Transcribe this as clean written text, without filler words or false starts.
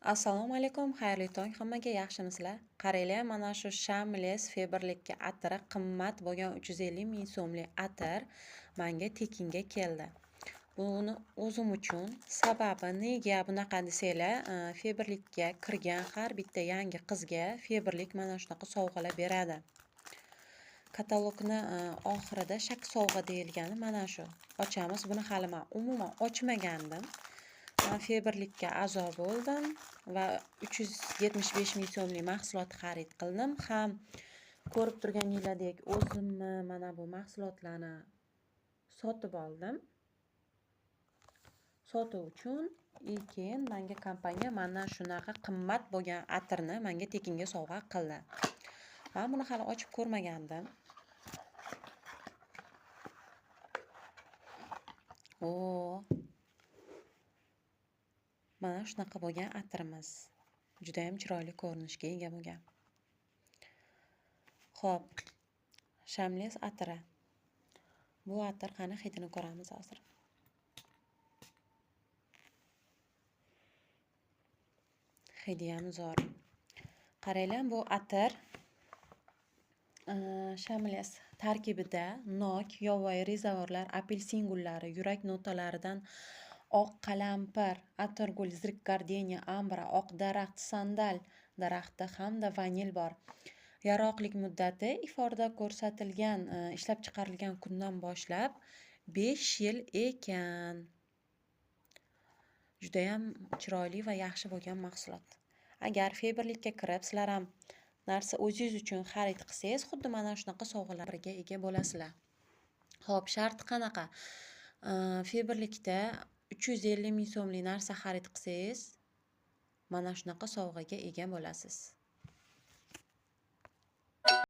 Assalomu alaykum, xayrli tong hammaga, yaxshimisizlar? Qaranglar, mana shu Shamles Faberlic'ga atiri qimmat bo'lgan 350 ming so'mlik atir menga tekinga keldi. Buni o'zim uchun, sababi nega bunaqa desanglar, Faberlic'ga kirgan har bitta yangi qizga Faberlic mana shunaqa sovg'alar beradi. Katalogni oxirida shak sovg'a deyilgani mana shu. Ochamiz. Buni hali men umuman ochmagandim. Men Faberlic'ga a'zo bo'ldim va 375 ming so'mlik mahsulot xarid qildim. Ham ko'rib turganingizdek o'zimni mana bu mahsulotlarni sotib oldim. Sotuv uchun keyin menga kompaniya mana shunaqa qimmat bo'lgan atirni menga tekinga sovg'a qildi. Men buni hali ochib ko'rmagandim. O, mana shunaqa bo'lgan atirimiz. Juda ham chiroyli ko'rinishga ega bo'lgan. Xo'p, Shamles atiri. Bu atir qani hidini ko'ramiz hozir. Hidi ham zo'r. Qaranglar, bu atir Shamles tarkibida nok, yovvoyi rezavorlar, apelsin gullari, yurak notalaridan oq qalampir, atirgul, zirik gardeniya, ambra, oq daraxt, sandal daraxti hamda vanil bor. Yaroqlik muddati iforda ko'rsatilgan, ishlab chiqarilgan kundan boshlab 5 yil ekan. Juda ham chiroyli va yaxshi bo'lgan mahsulot. Agar Faberlic'ga kirib, sizlar ham narsa o'zingiz uchun xarid qilsangiz, xuddi mana shunaqa sovg'alarga ega bo'lasizlar. Xo'p, sharti qanaqa? Faberlic'da 350 ming so'mlik narsa xarid qilsangiz, mana shunaqa sovg'aga ega bo'lasiz.